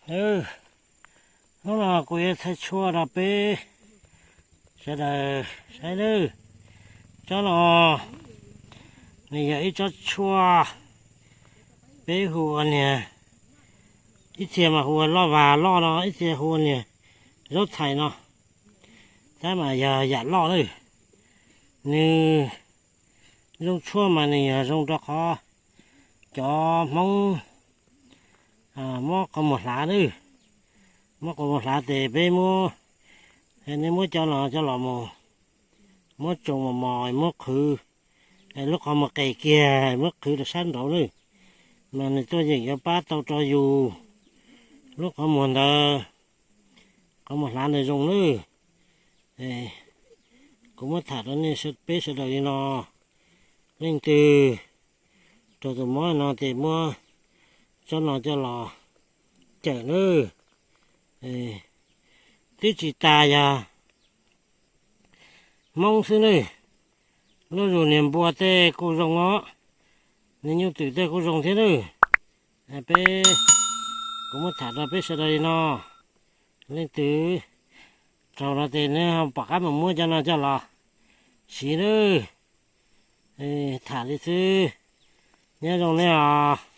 Hnub no kuv yuav thaij tshuaj rau peb sawv daws saib nawb. Tsob no nws yog ib tsob tshuaj peb hu ua niag, ib txhia mas hu ua loj vas loj no, ib txhia hu ua niag zaub txhais no, tab mas yog yam loj lawm. Nws zoo tshuaj mas nws yog zoo rau qhov cov Hmoob muab qhov muag hlav nawb. Muab qhov muag hlav ces peb muab, nej muab cov no coj los mus muab tsoos mos mos muab qhwv, lub qhov muag qes kiag muab qhwv rau sab nraud nawb, mas nws tuaj yeem yuav pab tau rau yus lub qhov muag ntawd, qhov muag hlav ntawd zoo nawb. Kuv muab tham rau nej peb sawv daws li no, leej twg raug tus mob no ces muab tsob no coj los cawm nawb. Twb tsis tas yog Hmoob xwb nawb, lub zus niag npua tej kuj zoo os, niag nyuj twm tej kuj zoo thiab nawb. Peb, kuv muab tham rau peb sawv daws li no, leej twg raug no ces nej pom qab mus muab cov no coj los siv nawb. Tham li xwb, nyob zoo nej os.